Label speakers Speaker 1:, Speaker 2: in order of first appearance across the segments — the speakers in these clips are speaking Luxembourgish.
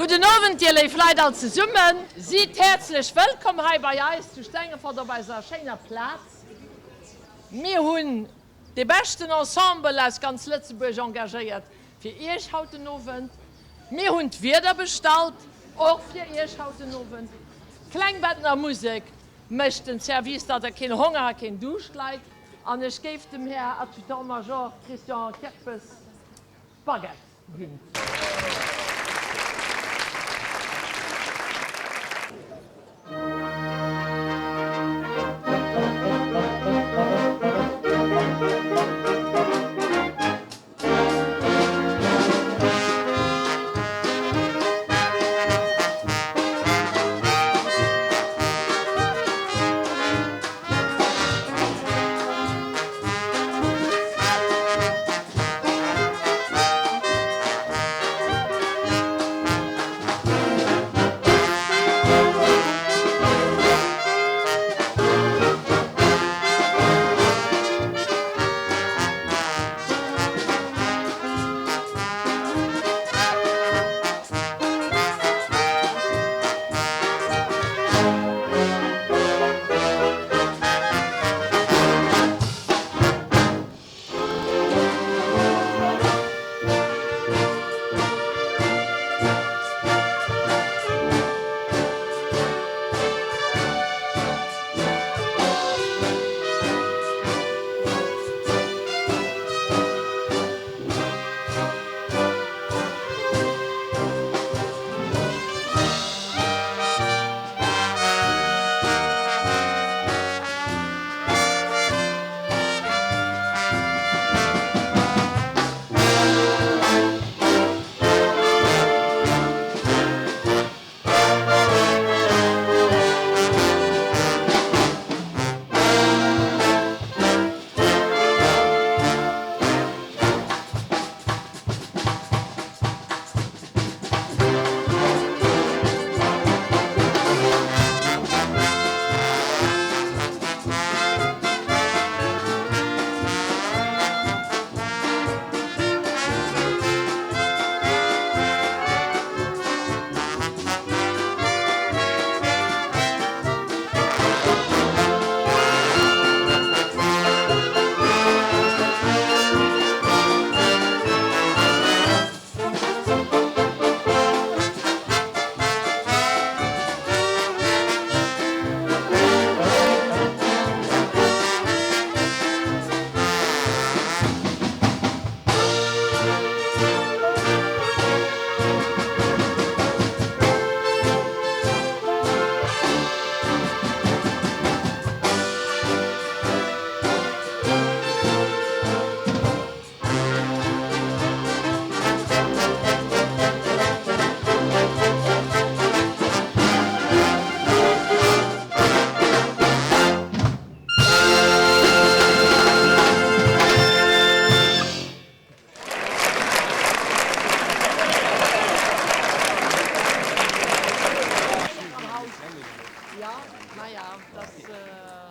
Speaker 1: Gudden Owend dir léif Leit all zesummen. Sidd häerzlech wëllkomm hei bei eis zu Stengefort op eiser schéiner Plaz. Mir hunn dee beschten Ensemble aus ganz Lëtzebuerg engagéiert fir iech haut den Owend. Mir hunn d'Wieder bestallt och fir iech haut den Owend. D'Klengbettener Musek mécht den Service, datt der keen Honger a keen Duuscht leit. An ech géif dem Här Adjutant-Major Christian Kirpes d'Baguette ginn.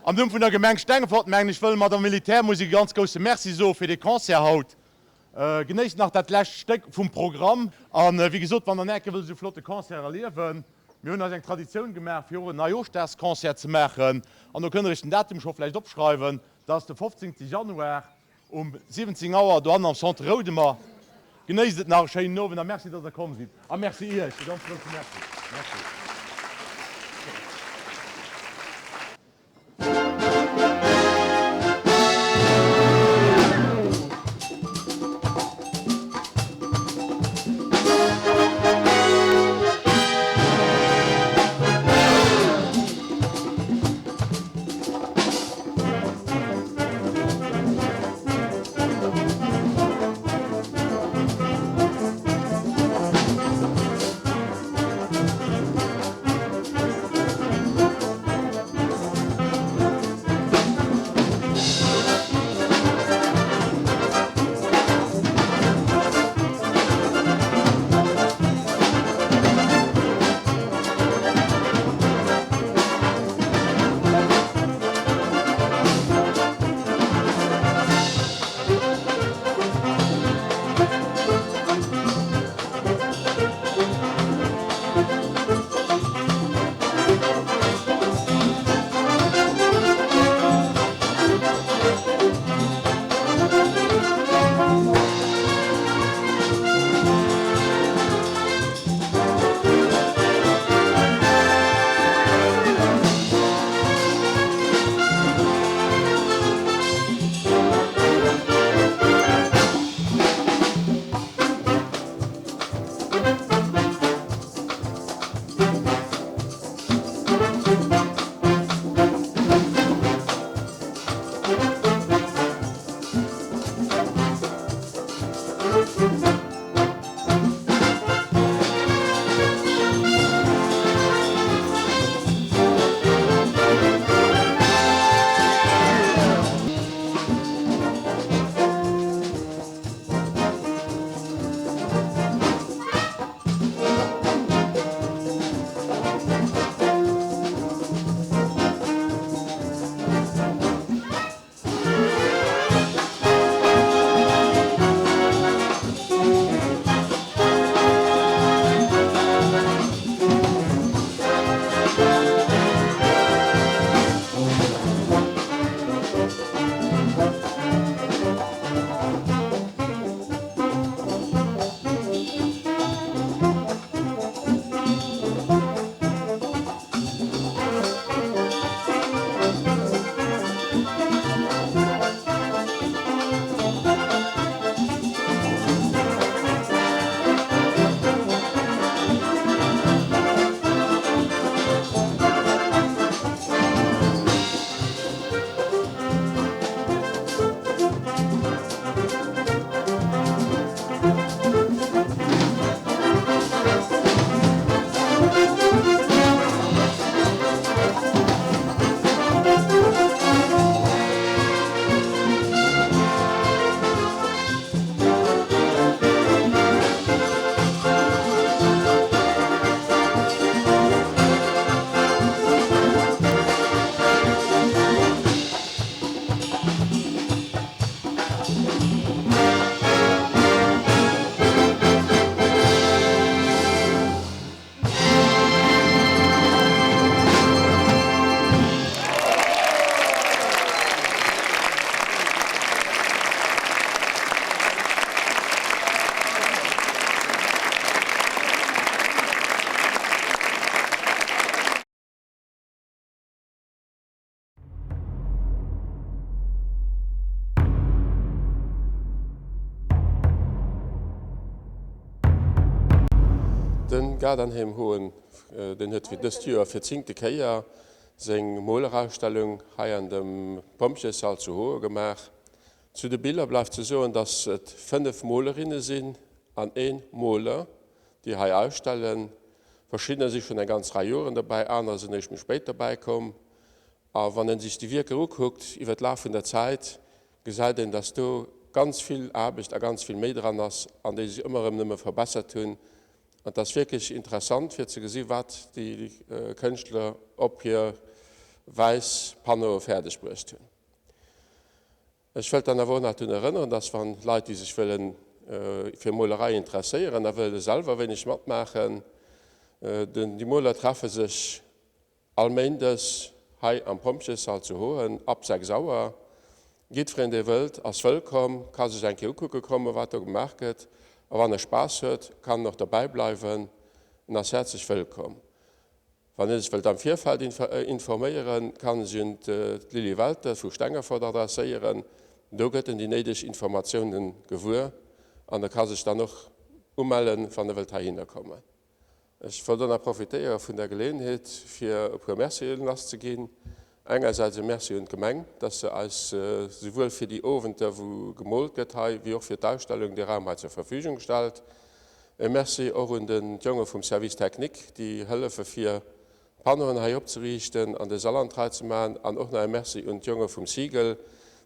Speaker 2: Am Numm vun der Gemeng Stengefort, mengen ech, wëlle mer der Militärmusek e ganz grousse Merci soe fir dee Concert haut. Genéisst nach dat lescht Stéck vum Programm. A wéi gesot, wann der näke wëllt esou flotte Concert erliewen, mir hunn eis eng Traditioun gemaach, fir och en Neijooschdagsconcert ze maachen. An do kënnt der iech den Datum scho vläicht opschreiwen, dat ass de 15. Januar um 17 Auer dohannen am Centre Roudemer. Genéisst et nach e schéinen Owend a Merci, dass der komm sidd. A Merci iech, e ganz grousse Merci. Merci.
Speaker 3: De Gaardanheem Hoen, deen huet fir dëst Joer fir d'zéngte Kéier seng Molerausstellung hei an dem Pompjeessall zu Hoen gemaach. Zu de Biller bleift ze soen, dass et 5 Molerinne sinn an ee Moler, déi hei ausstellen. Verschiddener si schonn eng ganz Rei Joren dobäi, anerer sinn eréischt méi spéit dobäi komm. A wann een sech déi Wierker ukuckt iwwer d'Laf vun der Zäit, gesäit een, dass do ganz vill Aarbecht a ganz vill Méi dran ass an déi sech ëmmer erëm nëmme verbessert hunn. An et ass wierklech interessant fir ze gesi wat déi Kënschtler op hir wäiss Panneaue fäerdeg bruecht hunn. Ech wëllt dann awer och nach drun erënneren, dass wann Leit, déi sech wëlle fir Molerei interesséieren a wëlle selwer e wéineg matmaachen, déi Moler treffe sech All Méindes hei am Pompjeessall zu Hoen ab 6 Auer. Jiddwereen dee wëllt ass wëllkomm, ka sech eng Kéier ukucke kommen wat do gemaach gëtt a wann e Spaass huet kann en och dobäi bleiwen, en ass häerzlech wëllkomm. Wann ee sech wëllt am Virfeld informéieren, kann e sech un d'Lily Welter vu Stengerfort adresséieren, do gëtt en déi néideg Informatiounen gewuer an e ka sech dann och umellen wann e wëllt heihinner kommen. Ech wollt och nach profitéiere vun der Geleeënheet, fir e puer Mercië lasszeginn. Engersäits e Merci un d'Gemeng, dass se eis souwuel fir déi Owenter, wou gemoolt gëtt hei, wéi och fir d'Ausstellung dee Raum hei zur Verfügung stellt. E Merci och un den d'Jonge vum Service technique, déi hëllefe fir d'Panneauen hei opzeriichten an de Sall an d'Rei ze maachen. An och nach e Merci un d'Jonge vum Sigel,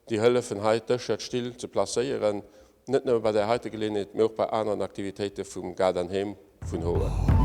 Speaker 3: déi hëllefen hei d'Dëscher, d'Still ze placéieren Net nëmme bei där heite Geleeënheet, mee och bei aneren Aktivitéite vum Gaart an Heem vun Hoen.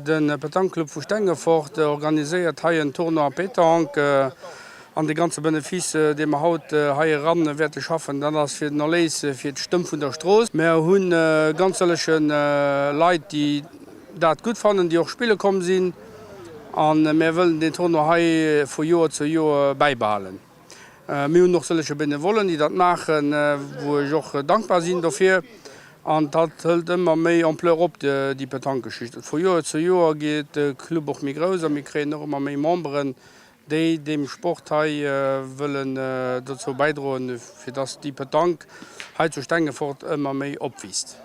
Speaker 4: De Petanque Club vu Stengefort organiséiert hei en Tournoi Pétanque an de ganze Benefice dee mer haut hei eran wäerte schaffen, dat ass fir den Erléis fir d'Stëmm vun der Strooss. Mer hu ganz sëllege Leit déi dat gutt fannen, déi och spille komm sinn a mer wëllen deen Tournoi hei vu Joer zu Joer bäibehalen. Mir hunn och sëllege Benevollen, déi dat maachen, wou ech och dankbar sinn dofir. An dat hëlt ëmmer méi Ampleur op, déi Petanque-Geschicht. Vu Joer zu Joer geet de Club och méi grouss a mir kréien och ëmmer méi Memberen, déi deem Sport hei wëllen dozou bäidroen, fir dass déi Petanque hei zu Stengefort ëmmer méi opwiisst.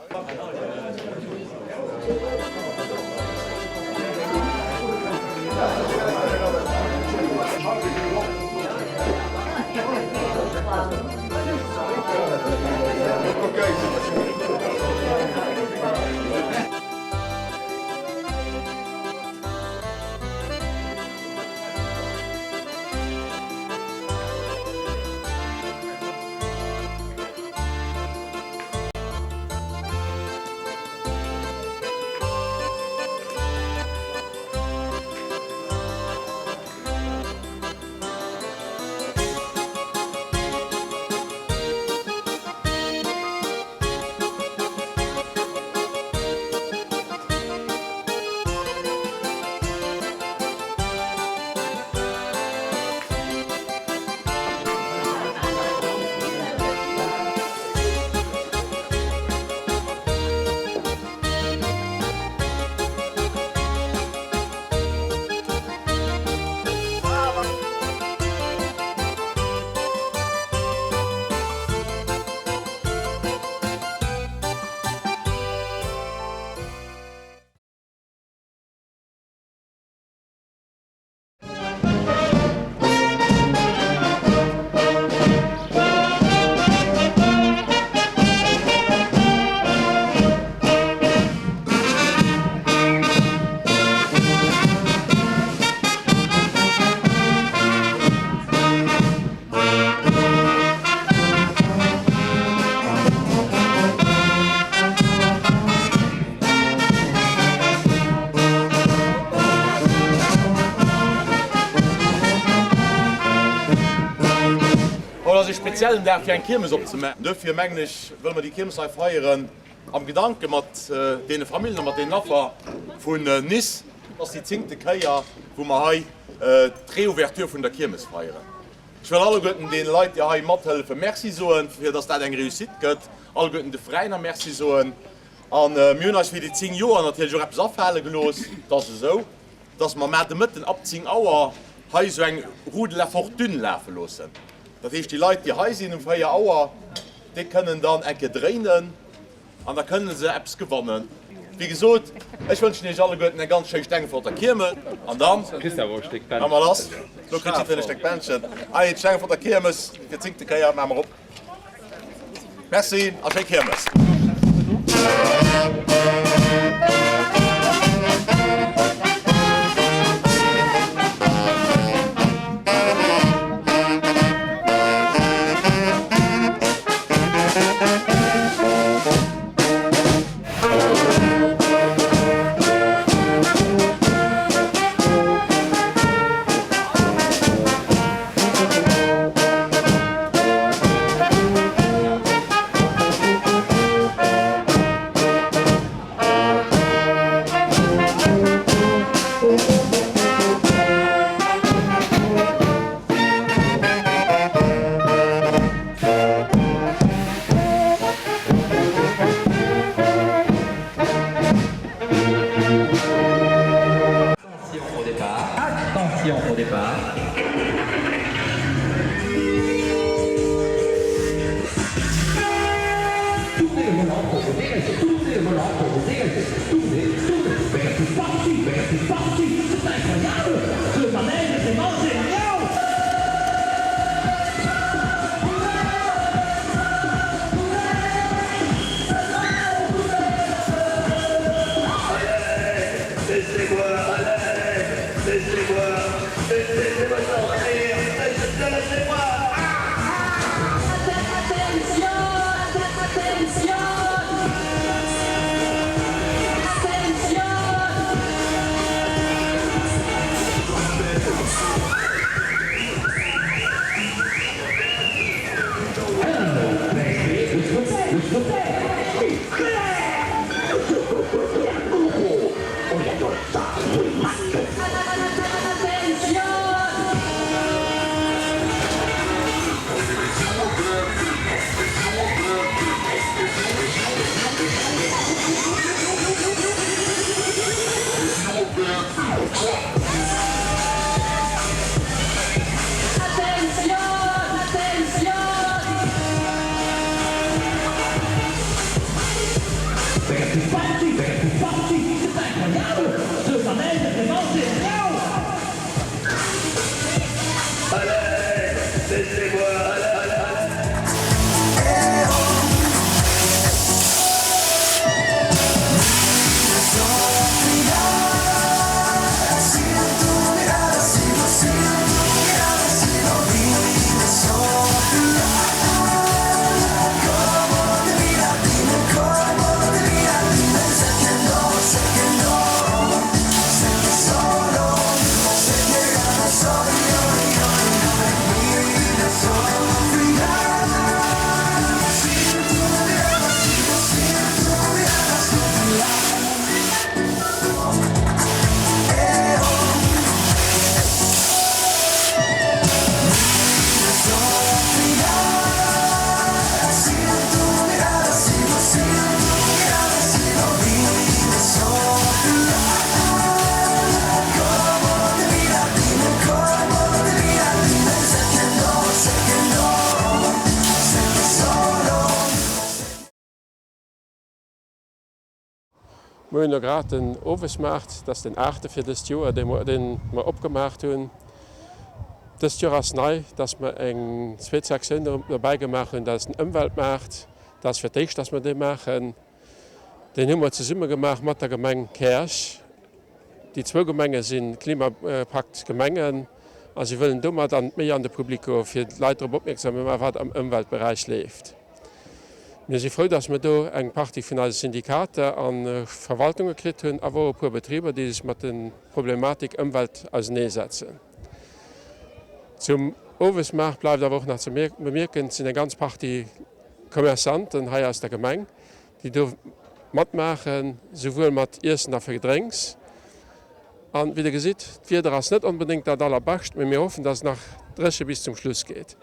Speaker 2: Haut ass e speziellen Dag fir eng Kiermes opzemaachen. Duerfir mengen ech, wëlle mer déi Kiermes hei feieren am Gedanke mat deene Familljen a mat deenen Affer vun Nice. Et ass déi zéngte Kéier, wou mer hei d'Reouverture vun der Kiermes feieren. Ech wëll alleguerten deene Leit, déi hei mathëllefen, Merci soen, fir dass dat eng Réussite gëtt. Alleguerten de Veräiner Merci soen. A mir hunn eis fir déi 10 Joer natierlech och eppes afale gelooss. Et ass esou, dass mer mar de Mëtten ab 10 Auer hei esou eng Roue de la Fortune lafe loossen. Dat heescht, déi Leit, déi hei sinn um 4 Auer, déi kënnen dann eng Kéier dréinen. An da kënne se eppes gewannen. Wéi gesot, ech wënschen iech alleguerten eng ganz schéi Stengeforter Kiermes. An dann maa mer lass. Lo kritt jiddwereen e Stéck Bändchen. Allez, d'Stengeforter Kiermes fir d'zéngte Kéier maa mer op. Merci a schéi Kiermes.
Speaker 3: Mir hunn elo grad den Owesmaart, dat ass den aachte fir dëst Joer, dee mer opgemaacht hunn. Dëst Joer ass nei, dass mer eng zweet Sektioun dobäi gemaach hunn, dat ass den Ëmweltmaart. Dat ass fir d'éischt, dass mer dee maachen. Deen hu mer zesumme gemaach mat der Gemeng Käerch. Déi zwou Gemenge si Klimapakt-Gemengen a si wëllen domat an méi an de Public goen, fir d'Leit drop opmierksam ze maachen, wat am Ëmweltberäich leeft. Mir si frou, dass mir do eng Partie vun eise Syndikater a Verwaltunge kritt hunn, awer och e puer Betriber, déi sech mat der Problematik Ëmwelt auseneesetzen. Zum Owesmaart bleift awer och nach ze bemierken, et sinn eng ganz Partie Commerçanten hei aus der Gemeng, déi do matmaachen, souwuel mat Iessen a Gedrénks. An wéi der gesitt, d'Wieder ass net onbedéngt dat allerbescht, mee mir hoffen, dass et nach dréche bis zum Schluss geet.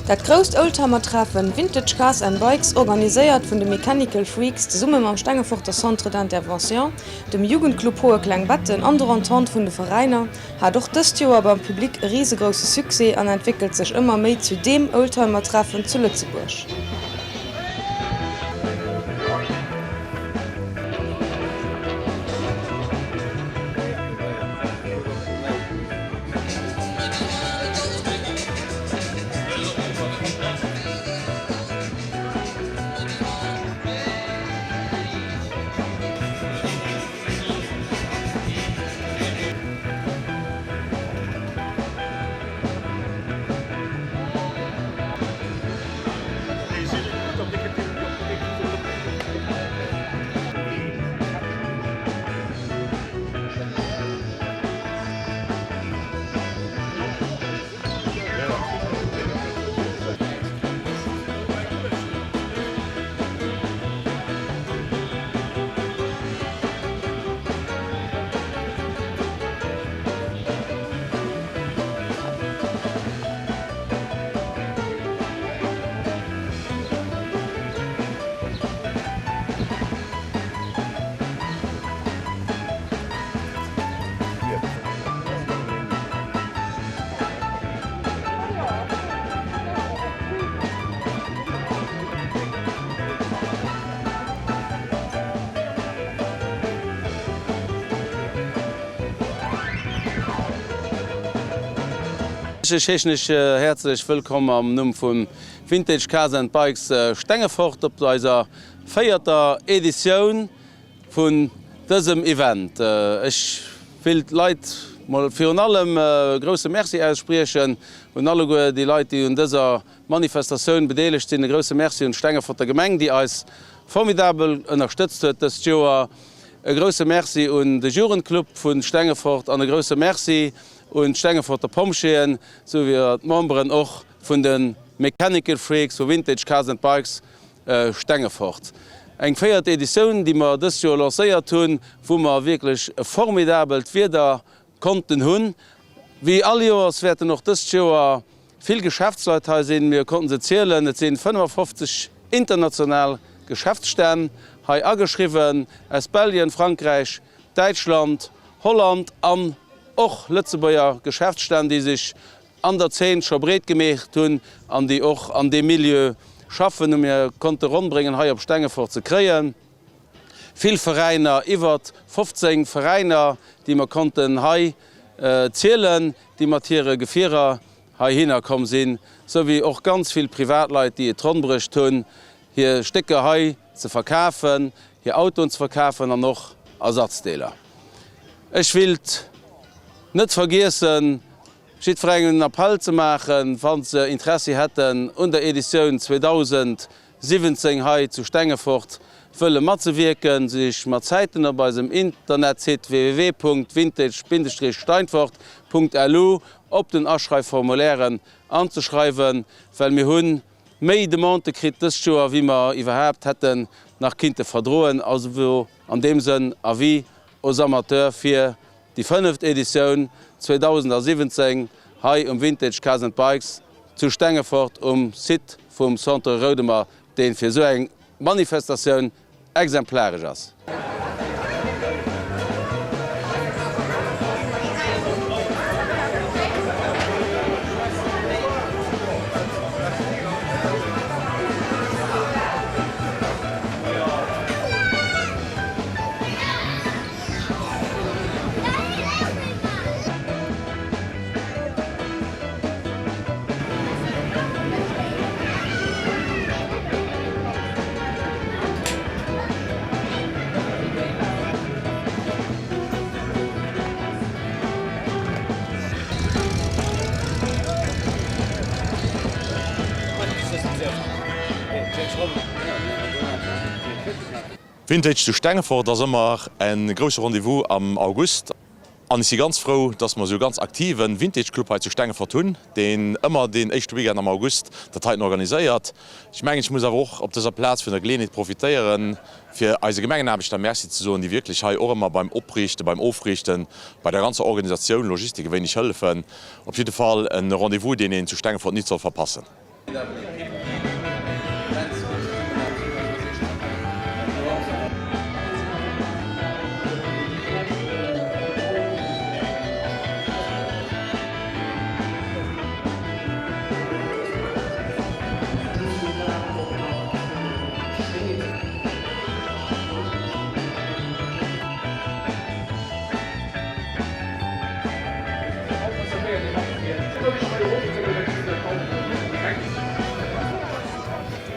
Speaker 5: Dat grousst Oldtimer-Treffen Vintage Cars and Bikes, organiséiert vun de Mechanical Freaks zesumme mam Stengeforter Centre d'Intervention, dem Jugendclub Hohe Klengbetten an der Entente vun de Veräiner, hat och dëst Joer beim Public e risegrousse Succès an entwéckelt sech ëmmer méi zu deem Oldtimer-Treffen zu Lëtzebuerg.
Speaker 6: Ech heeschen iech häerzlech wëllkomm am Numm vum Vintage Cars and Bikes Stengefort op eiser véierter Editioun vun dësem Event. Ech will d'Leit mol virun allem e grousse Merci ausspriechen un alleguer déi Leit, déi un dëser Manifestatioun bedeelegt sinn. E grousse Merci un d'Stengeforter Gemeng, déi eis formidabel ënnerstëtzt huet dëst Joer. E grousse Merci un de Jugendclub vu Stengefort an e grousse Merci un d'Stengeforter Pompjeeën, sou wéi d'Memberen och vun de Mechanical Freaks vu Vintage Cars and Bikes Stengefort. Eng véiert Editioun, déi mer dëst Joer lancéiert hunn, wou mer wierklech e formidabelt Wieder konnten hunn. Wéi all Joers wäerten och dëst Joer vill Geschäftsleit hei sinn. Mir konnten se zielen, et sinn 55 international Geschäftsstänn hei ageschriwwen, aus Belgien, Frankräich, Däitschland, Holland an och Lëtzebuerger Geschäftsstänn, déi sech an der Zeen scho breet gemeecht hunn an déi och an deem Milieu schaffen, hu mir konnte ronnbréngen hei op Stengefort ze kréien. Vill Veräiner, iwwert 15 Veräiner, déi mer konnten hei zielen, déi mat hire Gefierer heihinner komm sinn, sou wéi och ganz vill Privatleit, déi et ronnbruecht hunn, hir Stécker hei ze verkafen, hir Autoen ze verkafen an och Ersatzdeeler. Ech willt net vergiessen, jiddwerengem en Appell ze maachen, wa se Interessi hätten un der Editioun 2017 hei zu Stengefort wëlle matzewierken, sech mat Zäiten op eisem Internetsite www.vintage-steinfort.lu op den Aschreifformulairen anzeschreiwen, well mir hu méi Demandë kritt dëst Joer wéi mer iwwerhaapt hätten nach kinnte verdroen. Also an deem Sënn Avis aux amateurs fir Déi fënneft Editioun 2017 hei um Vintage Cars and Bikes zu Stengefort um Site vum Centre Roudemer, deen fir esou eng Manifestatioun exemplaresch ass.
Speaker 2: Vintage zu Stengefort ass ëmmer en grousse Rendez-vous am August an ech si ganz frou, dass mer esou e ganz aktive Vintage Club hei zu Stengefort hunn, deen ëmmer deen éischte Weekend am August dat heiten organiséiert. Ech mengen, ech muss awer och op dëser Plaz vun der Geleeënheet profitéieren, fir eise Gemengenaarbechter Merci ze soen, déi wierklech hei och ëmmer beim Opriichten, beim Ofriichten, bei der ganzer Organisatioun, Logistik e wéineg hëllefen. Op jidde Fall e Rendez-vous, deen een zu Stengefort nit soll verpassen.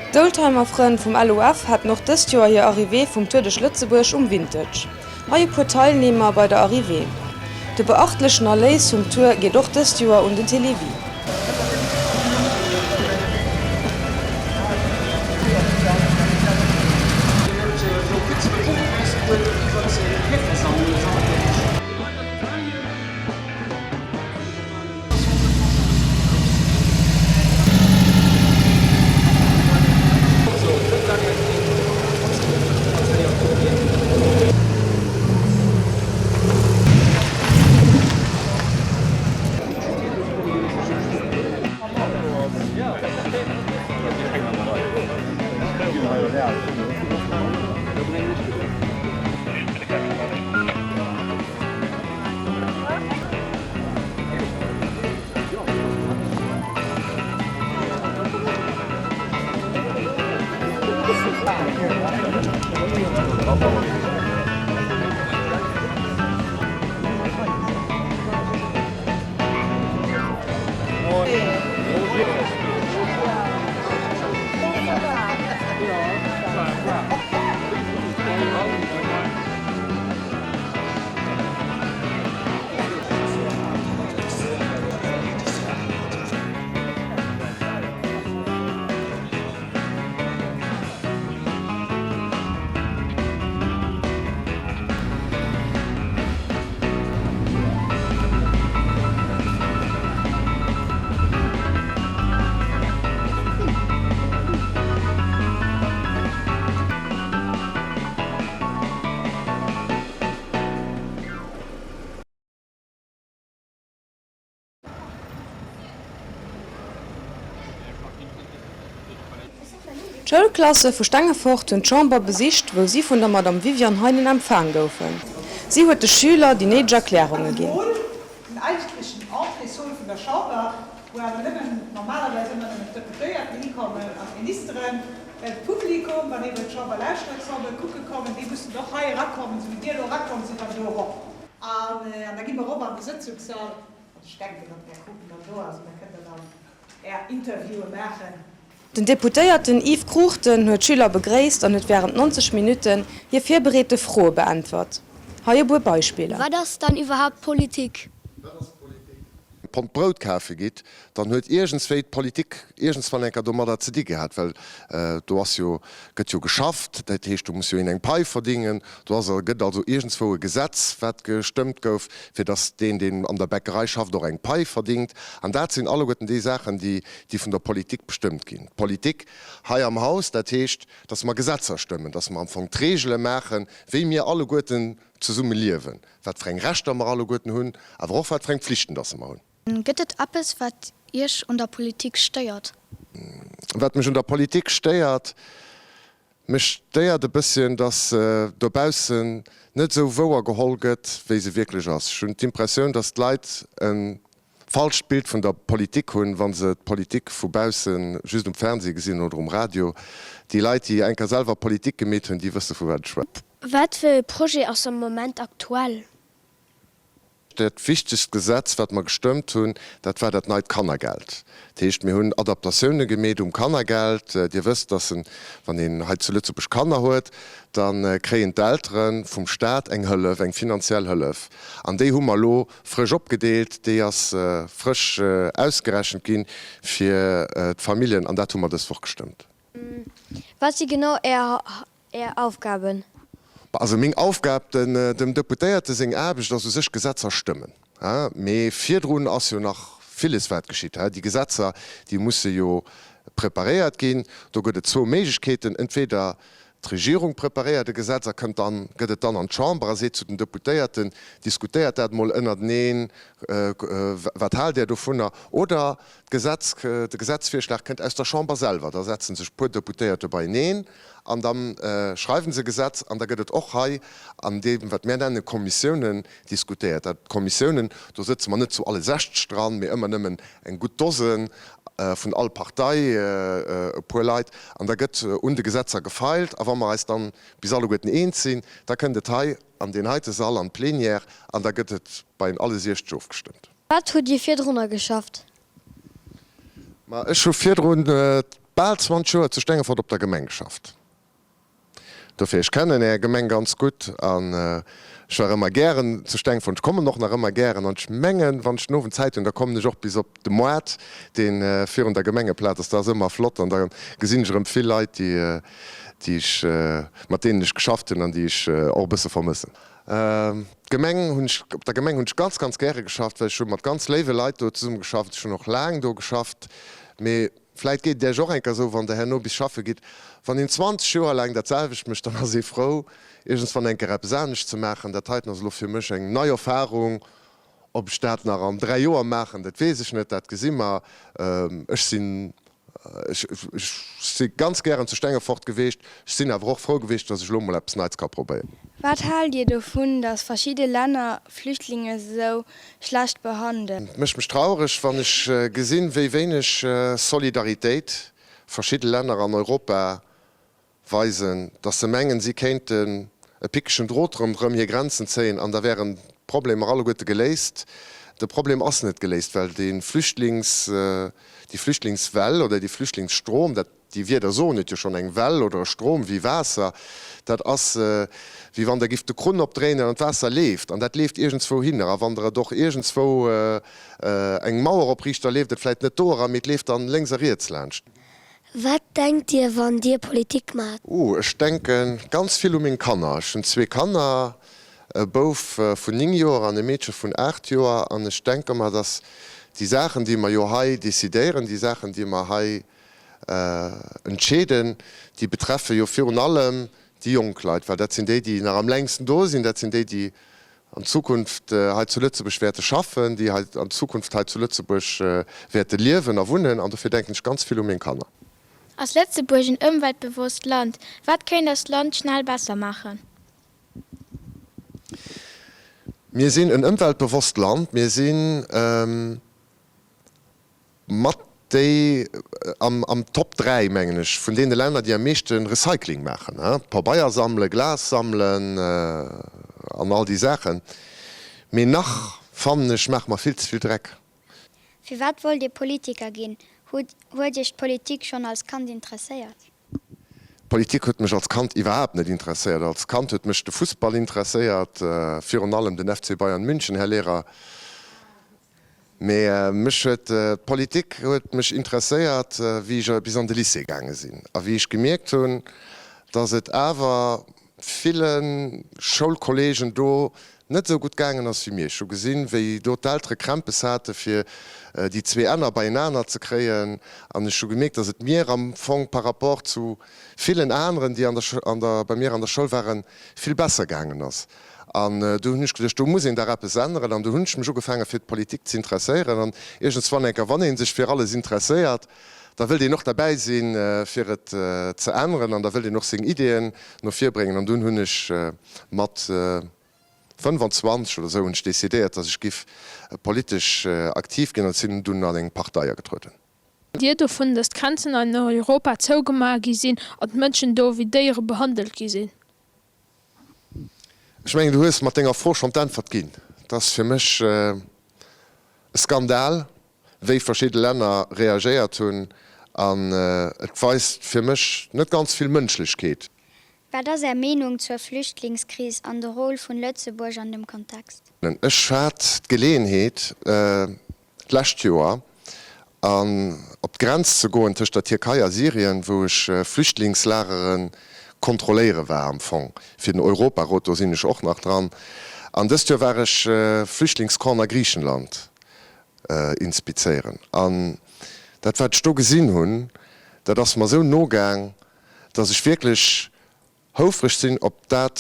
Speaker 5: D'Oldtimer-Frënn vum LOF haten och dëst Joer hir Arrivée vum Tour de Lëtzebuerg um Vintage. Hei e puer Teilnehmer bei der Arrivée. De beachtlechen Erléis vum Tour geet och dëst Joer un den Télévie. D'Schoulklasse vu Stengefort hunn d'Chamber besicht, wou si vun der Madame Viviane Heinen empfaang goufen. Si huet de Schüler déi néideg Erklärunge ginn.
Speaker 7: Den eigentlechen Entréeshall vun der Chamber, wou awer nëmmen, normalerweis ëmmer nëmmen d'Deputéierten hikommen an d'Ministeren, well d'Publikum, wann ee wëllt d'Chamber lauschteren, d'Chamber kucke kommen, déi mussen och hei erakommen, esou wéi Dir elo erakomm sidd, an do erop. An da gi mer erop an de Sëtzungssall. An ech denken, datt den Här Cruchten dann do ass an da kënnt Der dann Är Interviewe maachen.
Speaker 5: Den Deputéierten Yves Cruchten huet d'Schüler begréisst an huet wärend 90 Minutten hir virbereete Froe beäntwert. Hei e puer Beispiller.
Speaker 8: Wat ass dann iwwerhaapt Politik?
Speaker 9: Pond Brout kafe gitt, dann huet iergendswéi d'Politik iergendswann eng Kéier domadder ze di gehat, well do ass jo, gëtt jo geschafft, dat heescht do muss jo een eng Pai verdingen, do ass, gëtt also iergendswou e Gesetz wat gestëmmt gouf, fir datt deen, deen an der Bäckerei schafft, och eng Pai verdingt. An dat sinn alleguerten déi Saachen, déi déi vun der Politik bestëmmt ginn. D'Politik hei am Haus, dat heescht, dass mer Gesetzer stëmmen, dass mer am Fong d'Regele maachen, wéi mir alleguerten zesumme liewen, wat fir eng Rechter mer alleguerten hunn, awer och wat fir eng Pflichten dass mer hunn.
Speaker 8: Gëtt et eppes, wat Iech un der Politik stéiert?
Speaker 9: Wat mech un der Politik stéiert? Mech stéiert e bësschen, dass se dobaussen net esou wouer geholl gëtt, wéi se wierklech ass. Ech hunn d'Impressioun, dass d'Leit e falscht Bild vun der Politik hunn, wa se d'Politik vu bausse just um Fernseh gesinn oder um Radio. Déi Leit, déi eng Kéier selwer Politik gemeet hunn, déi wësse vu wat ech schwätzen.
Speaker 8: Wat fir e Projet ass am Moment aktuell?
Speaker 9: Dat wichtegst Gesetz, wat mer gestëmmt hunn, dat war dat neit Kannergeld. Dat heescht, mir hunn Adaptatioune gemeet um Kannergeld. Dir wësst, dass en, wann een hei zu Lëtzebuerg Kanner huet, da kréien d'Eltere vum Stat eng Hëllef, eng finanziell Hëllef. An déi hu mer elo frësch opgedeelt. Déi ass frësch ausgerechent gi fir d'Familljen an dat hu mer dës Woch gestëmmt.
Speaker 8: Wat si genau Är Är Aufgaben?
Speaker 9: Also meng Aufgab, dem Deputéierte seng Aarbecht ass u sech Gesetzer stëmmen. Mee virdrun ass jo nach villes wat geschitt. Déi Gesetzer, déi musse jo preparéiert ginn. Do gëtt et zwou Méiglechkeeten, entweder d'Regierung preparéiert e Gesetz a kënnt dann, gëtt et dann an d'Chamber a seet zu den Deputéierten, diskutéiert dat emol ënnerteneen, wat haalt Där dovunner? Oder d'Gesetz, de Gesetzvirschlag kënnt aus der Chamber selwer, da setze sech e puer Deputéierte beieneen an da schreiwe se e Gesetz an da gëtt et och hei an deem, wat mär nenne Kommissiounen, diskutéiert. Dat Kommissiounen, do sëtze mer net zu alle 60 dran, mee ëmmer nëmmen eng gutt Dose vun all Partei, e puer Leit, an da gëtt un de Gesetzer gefeilt. A wa mer eis dann bis alleguerten eens sinn, da kënnt et hei an deen heite Sall, an d'Plenière, an da gëtt et bei alle 60 ofgestëmmt.
Speaker 8: Wat hutt Dir virdrunner geschafft?
Speaker 9: Ma ech hu virdrun bal 20 Joer zu Stengefort op der Gemeng geschafft. Dofir, ech kennen Är Gemeng ganz gutt an ech war ëmmer gären zu Stengefort. Ech kommen och nach ëmmer gären an ech mengen, wann ech den Owend Zäit hunn, da kommen ech och bis op de Moart, dee virun der Gemengeplaz ass. Dat ass ëmmer flott an da gesinn ech erëm vill Leit, déi, déi ech, mat deenen ech geschafft hunn an déi ech och e bësse vermëssen. D'Gemeng hunn ech, op der Gemeng hunn ech ganz, ganz gäre geschafft, well ech hu mat ganz léiwe Leit do zesumme geschafft. Ech hunn och laang do geschafft. Mee vläit geet et Iech och eng Kéier esou, wann Der herno bis schaffe gitt, wann een 20 Joer laang dat selwecht mécht, dann ass ee frou, iergendswann eng Kéier eppes anescht ze maachen. Dat heiten ass elo fir mech eng nei Erfarung. Ob ech dat nach an 3 Joer maachen, dat weess ech net, dat gesi mer. Ech sinn Ech si ganz gären zu Stengefort geweecht. Ech sinn awer och frou geweecht, dass ech elo mol eppes Neits ka probéieren.
Speaker 8: Wat haalt Dir dovun, datt verschidde Länner Flüchtlinge sou schlecht behandelen?
Speaker 9: Et mécht mech traureg, wann ech gesinn, wéi wéineg Solidaritéit verschidde Länner an Europa weisen, datt se mengen, si kéinten e pickegen Drot ronderëm hir Grenzen zéien an da wären d'Problemer alleguerte geléist. De Problem ass net geléist, well dee Flüchtlings, déi Flüchtlingswell oder dee Flüchtlingsstrom, dat, déi Wierder soen et jo schonn, eng Well oder e Strom wéi Waasser, dat ass wéi wann Der gifft de Krunn opdréinen an d'Waasser leeft an dat leeft iergendswou hinner. A wann Der et och iergendswou eng Mauer opriicht, da leeft et vläicht net do eran, mee et leeft dann lénks a riets laanscht.
Speaker 8: Wat denkt Dir wann Dir Politik maacht?
Speaker 9: Oh, ech denke ganz vill u meng Kanner. Ech hunn zwee Kanner, e Bouf vun 9 Joer an e Meedche vun 8 Joer. An ech denke mer, datt déi Saachen, déi mer jo hei decidéieren, déi Saachen, déi mer hei entscheeden, déi betreffe jo virun allem déi jonk Leit, well dat sinn déi, déi nach am längsten do sinn, dat sinn déi, déi an Zukunft hei zu Lëtzebuerg wäerte schaffen, déi hei an Zukunft hei zu Lëtzebuerg wäerte liewen a wunnen. An dofir denken ech ganz vill u meng Kanner.
Speaker 8: Ass Lëtzebuerg en ëmweltbewosst Land? Wat kéint eist Land schnell besser maachen?
Speaker 9: Mir sinn en ëmweltbewosst Land. Mir si mat déi am Top 3, mengen ech, vun deene Länner, déi am meeschte Recycling maachen, Pabeier sammelen, Glas sammelen an all déi Saachen. Mee nach, fannen ech, maache mer vill ze vill Dreck.
Speaker 8: Firwat wollt Dir Politiker ginn? Huet Iech d'Politik schonn als Kand interesséiert?
Speaker 9: D'Politik huet mech als Kand iwwerhaapt net interesséiert. Als Kand huet mech de Fussball interesséiert, virun allem den FC Bayern München, Här Lehrer. Mee mech huet d'Politik huet mech interesséiert, wéi ech bis an de Lycée gaange sinn a wéi ech gemierkt hunn, datt et awer ville Schoulkolleegen do net esou gutt gaangen ass wéi mir. Ech hu gesinn, wéi do d'Eltere Krämpes hate fir déi zwee Enner beienaner ze kréien an ech hu gemierkt, datt et mir am Fong par rapport zu villen aneren, déi an der, an der, bei mir an der Schoul waren, vill besser gaangen ass. An du hunn ech geduecht, do muss een dach eppes änneren. An du hunn ech mech ugefaange fir d'Politik ze interesséieren. An iergendswann enker, wann ee sech fir alles interesséiert, da wëllt een och derbäi sinn, fir et ze änneren an da wëllt een och seng Ideeën no vir bréngen. An dunn hunn ech mat 25 oder esou hunn ech decidéiert, datt ech giff politesch aktiv ginn an sinn dunn an eng Partei agetrueden.
Speaker 10: Dir dovun, datt d'Grenzen an Europa zougemaach gi sinn an d'Mënschen do wéi Déiere behandelt gi sinn?
Speaker 9: Ech mengen, du hues mat denger Fro schonn d'Äntwert ginn. Et ass fir mech e Skandal, wéi verschidde Länner reagéiert hunn an et weist fir mech net ganz vill Mënschlechkeet.
Speaker 8: Wat ass Är Meenung zur Flüchtlingskris an de Rôle vun Lëtzebuerg an dem Kontext?
Speaker 9: Ech hat d'Geleeënheet, d'lescht Joer an op d'Grenz ze goen tëscht der Tierkei a Syrien, wou ech Flüchtlingslagere kontrolléiere war am Fong fir den Europarot, do sinn ech och nach dran. An dëst Joer war ech Flüchtlingscampen a Griichenland inspizéieren. An dat wat ech do gesinn hunn, dat ass mer esou nogaang, datt ech wierklech houfreg sinn op dat,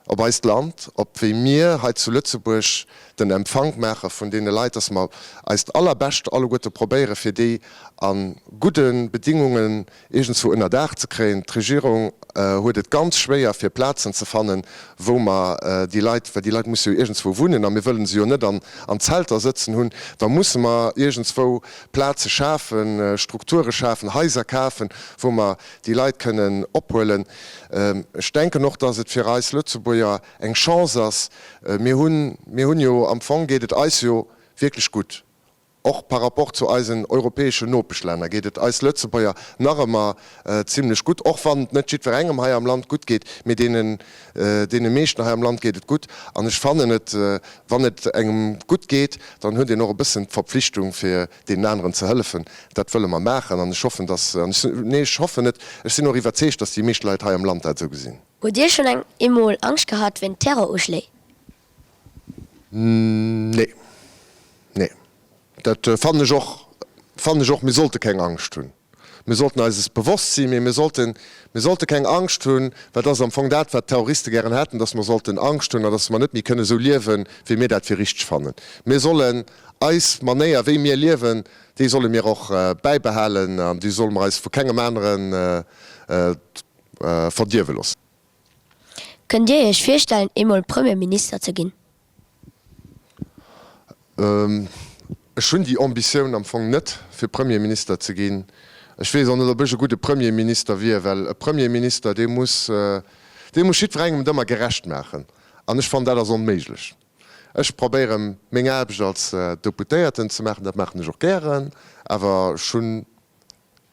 Speaker 9: op eist Land, op wéi mir hei zu Lëtzebuerg den Empfank maache vun deene Leit, dass mer eist Allerbescht alleguerte probéiere fir déi a gudde Bedingungen iergendswou ënnerdaach ze kréien. D'Regierung huet et ganz schwéier fir Plazen ze fannen, wou mer déi Leit, well déi Leit musse jo iergendswou wunnen a mir wëlle se jo net an Zelter sëtzen hunn, da musse mer iergendswou Plaze schafen, Strukture schafen, Haiser kafen, wou mer déi Leit kënnen ophuelen. Ech denken och, dass et fir eis Lëtzebuerger eng Chance ass. Mir hunn, mir hunn jo, am Fong geet et eis jo wierklech gutt. Och par rapport zu eisen europäeschen Nopeschlänner geet et eis Lëtzebuerger nach ëmmer zimlech gutt, och wann et net jiddwerengem hei am Land gutt geet, mee deenen, deene meeschten hei am Land geet et gutt. An ech fannen et, wann et engem gutt geet, dann huet een och e bëssen d'Verpflichtung fir deenen aneren ze hëllefen. Dat wëlle mer maachen an ech hoffen, dass, an ech, nee, ech hoffen net, ech sinn och iwwerzeegt, dass déi meescht Leit hei am Land dat esou gesinn.
Speaker 11: Hutt Dir schonn eng eemol Angscht gehat wéint Terroruschléi?
Speaker 9: Nee. Nee. Dat fannen ech och, fannen ech och. Mir sollte keng Angscht hunn. Mir sollten eis es bewosst sinn, mee mir sollten, mir sollte keng Angscht hunn, well dat ass am Fong dat, wat d'Terroriste gären hätten, dass mer sollten Angscht hunn an dass mer net méi kënne sou liewen, wéi mir dat fir richteg fannen. Mir sollen eis Manéier, wéi mir liewen, déi solle mir och bäibehalen an déi solle mer eis vu kengem anere verdierwe loossen.
Speaker 11: Kënnt Dir Iech virstellen, eemol Premierminister ze ginn?
Speaker 9: Ech hunn déi Ambitioun am Fong net, fir Premierminister ze ginn. Ech weess och net, ob ech e gudde Premierminister wier, well e Premierminister, dee muss, dee muss jiddwerengem et ëmmer gerecht maachen. An ech fannen, dat ass onméiglech. Ech probéiere meng Aarbecht als Deputéierten ze maachen, dat maachen ech och gären, awer ech hunn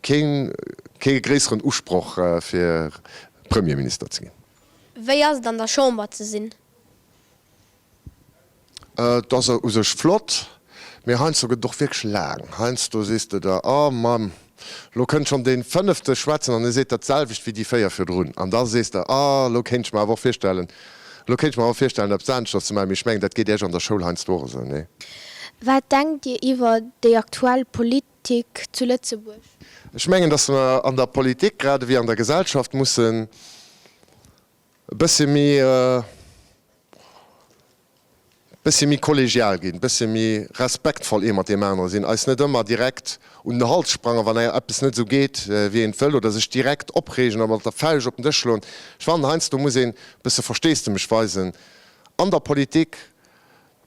Speaker 9: keen, kee gréisseren Usproch, fir Premierminister ze ginn.
Speaker 11: Wéi ass et an der Chamber ze sinn?
Speaker 9: Et ass u sech flott, mee heiansdo gëtt et och wierklech laang. Heiansdo sees de der, Oh Mann, elo kënnt schonn dee fënnefte schwätzen an e seet dat selwecht wéi déi 4 virdrun. An da sees de, Oh, elo kéint ech mer awer och virstellen, elo kéint ech mer awer och virstellen, eppes aneschters ze maachen. Mee ech mengen, dat geet Iech an der Schoul heiansdo och esou, nee?
Speaker 10: Wat denkt Dir iwwer déi aktuell Politik zu Lëtzebuerg?
Speaker 9: Ech mengen, datt mer an der Politik grad ewéi an der Gesellschaft mussen e bëssche méi. Bëssi méi kollegial ginn, bëssi méi respektvoll ee mat deem anere sinn, eis net ëmmer direkt un den Hals sprangen, wann eppes net esou geet, wéi een et wëll, oder sech direkt opreegen oder mat der Fauscht op den Dësch schloen. Ech fannen, heiansdo muss een e bësse Versteesdemech weisen an der Politik,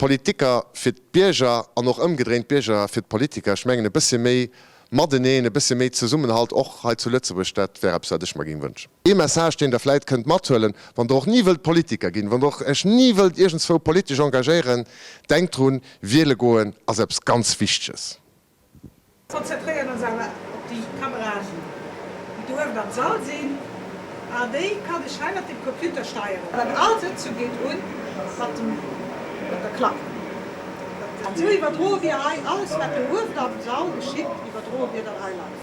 Speaker 9: d'Politiker fir d'Bierger an och ëmgedréint d'Bierger fir d'Politiker. Ech mengen, e bëssi méi Mateneen, e bëssi méi Zesummenhalt och hei zu Lëtzebuerg, dat wär eppes, wat ech mer géing wënschen. Ee Message, deen Der vläit kënnt mathuelen, wann Der och ni wëllt Politiker ginn, wann Der och Iech ni wëllt iergendzwou politesch engagéieren, Denkt drun, Wiele goen ass eppes ganz Wichteges.
Speaker 7: Konzentréieren ons awer op déi Kameraen déi do uewen am Sall sinn an déi kann ech hei mat dem Computer steieren. An all Sëtzung geet un mat dem mat der Klack. An esou iwwerdroe mir hei alles wat do uewen am Sall geschitt iwwerdroe mir dann hei live.